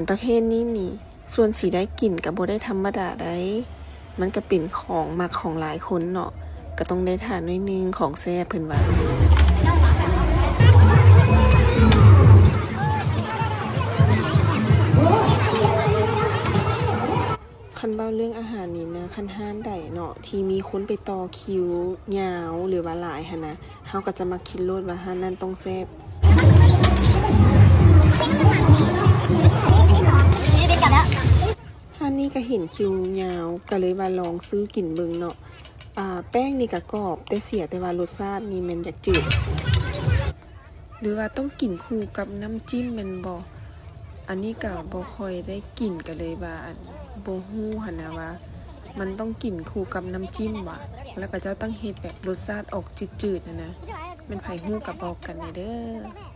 ປະເພດນີ້ນີ້ ສ່ວນຊິໄດ້ກິນກໍບໍ່ໄດ້ທຳມະດາໃດ໋ ມັນກໍເປັນຂອງມັກຂອງຫຼາຍຄົນເນາະ ກໍຕ້ອງໄດ້ທານໜ້ອຍໜຶ່ງ ຂອງແຊບເພິ່ນວ່າ. ຄັນເວົ້າເລື່ອງອາຫານນີ້ນະ ຄັນຮ້ານໃດເນາະ ທີ່ມີຄົນໄປຕໍ່ຄິວຍາວ ຫຼືວ່າຫຼາຍຫັ້ນນະ ເຮົາກໍຈະມັກຄິດໂລດວ່າຮ້ານນັ້ນຕ້ອງແຊບ. ຮ້ານນີ້ກໍເຫັນຄິວຍາວ ກໍເລີຍວ່າລອງຊື້ກິນເບິ່ງເນາະ. ອາ ແປ້ງນີ້ກໍກອບ ແຕ່ເສຍແຕ່ວ່າລົດຊາດນີ້ແມ່ນຢາກຈືດ ຫຼືວ່າຕ້ອງກິນຄູ່ກັບນ້ຳຈິ້ມແມ່ນບໍ່? ອັນນີ້ກໍບໍ່ຄ່ອຍໄດ້ກິນ ກໍເລີຍວ່າ ອັນ ບໍ່ຮູ້ຫັ້ນນະວ່າ ມັນຕ້ອງກິນຄູ່ກັບນ້ຳຈິ້ມຫວາ ແລ້ວເຂົາເຈົ້າຕ້ອງເຮັດແບບລົດຊາດອອກຈືດໆຫັ້ນນະ ແມ່ນໃຜຮູ້ກໍບອກກັນແດ່ເດີ້.